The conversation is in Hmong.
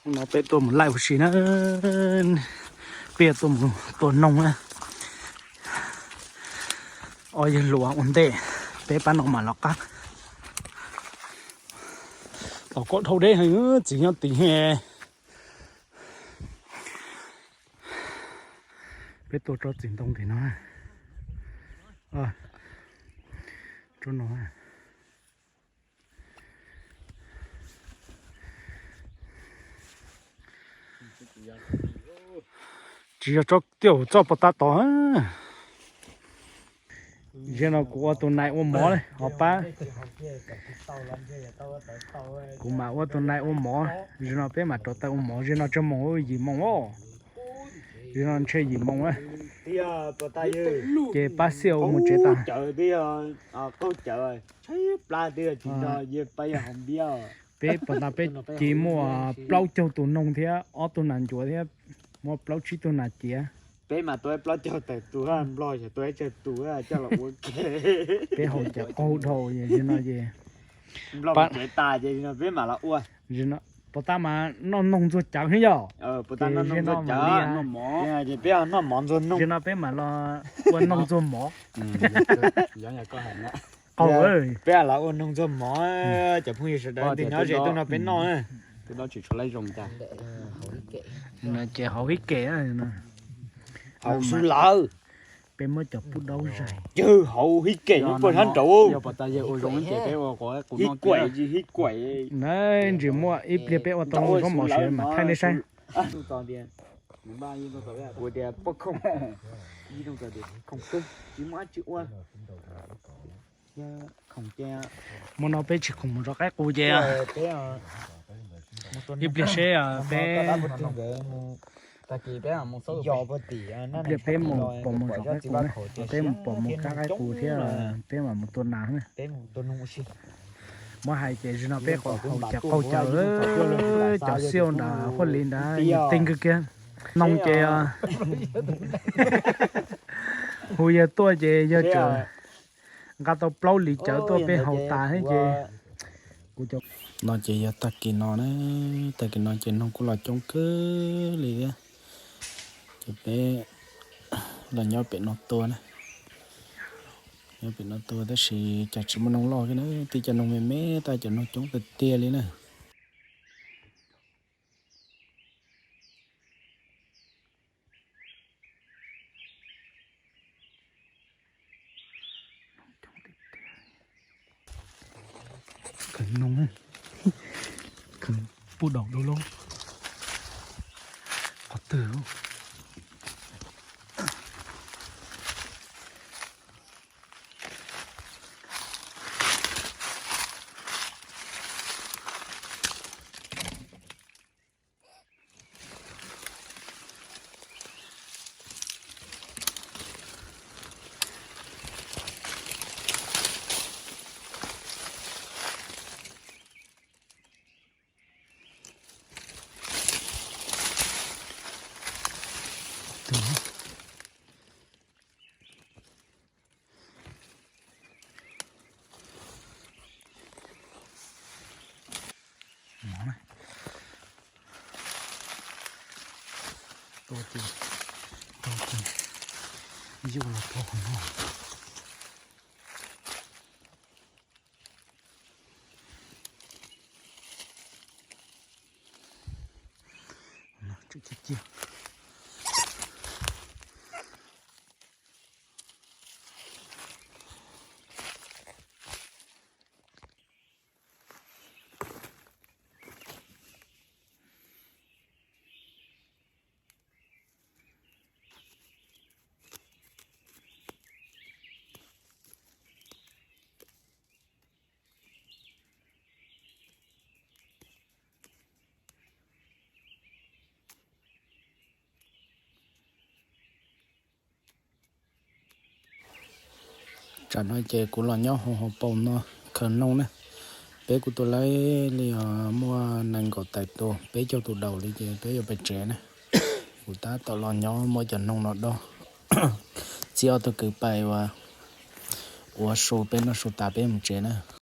No peb tuaj mus laij ua si na, peb tuaj mus tua noog na. Ob yawg hluas ua ntej, peb pab no mam los qab. Tom ko dhau deb heev, txiv nyob tid he. Peb tuaj tsob txiv ntoo tim no. Tsob no. Tsis yog tsob tiaj txoj pov tab tom. Ziag no kuv ua tus nais ua mov li hov pab. Kuv mam ua tus nais ua mov, ziag no peb mam rauv taws ua mov, ziag no tsawg moos, yim moos os. Ziag no ntshe yim moos na. Ces pab xiaj ua mus tsev tas. Peb pom tas peb ci muaj plaub caug tus noog thiab ob tug nas ncuav thiab muaj plaub tsib tug nas ciav. Peb mas tua plaub caug tawm tus, nplog xyov tua tsawg tus coj los ua ke. Peb haus cov qaug dhau, ziag no ces nplog tsev tas ces peb mam los ua. Pov tab mas noj noog ntxuag cawv xwb yog. Peb noj mov ntxuag noog. Ziag no peb mam los ua noog ntxuag mov. Qaug, peb los ua noog ntxuag mov, cov phooj ywg sawv daws nyob ze tuaj nrog peb noj. Ces hauv hib kem, hauv xwb lawm. Peb muab cov pub daub zais. Yawg hauv hib kem nyob puag sab nraud. Hib kuaim, hib kuaim. Na, ntsis muaj ib pliag peb ua tau zaub mov siav mas thaij nej saib. Kuv tias poj khoom, khoom kawg, tsis muaj dab tsi ua. Muaj no peb tsis khoom mus zov qaib qus ces ib pliag seb peb, ib pliag peb mus pom mus zov qaib qus na, peb mus pom mus kab qaib qus thiab peb mam mus tua nas na. Muab hais ces zaum no peb qhov haus cov qaug cawv, cov xiaj nrad, huaj li nrad, nyiam teg kawg kiag. Noog ces hu yawg tuaj ces yawg tseem nqa tau plaub li cawv tuaj peb haus tas thiab ces. No ces yog tag kis no na, tag kis no ces noog kuj los coob kawg li thiab. Ces peb los nyob pem no tua na. Nyob pem no tua tab sis cas tsis muaj noog loj kiag na, tib cov noog me me tab cov noog coob tiag tiag li na. Kheev noog, kheev pub daus dua lauj. Qhov twg? Mov na. Tua ces, tua ces yuj los rau qhov no. Tseem ciaj ciaj. Tsam no ces kuv los nyob hauv hauv paus no khaws noog na. Peb kuj tua laib li os, muaj nees nkaum tais tus, peb caug tus daus li ces peb yuav pais tsev na. Kuv tab tom los nyob muab cov noog no do, txib ob tug kwv pais ua, ua su, peb noj su tas peb mus tsev na.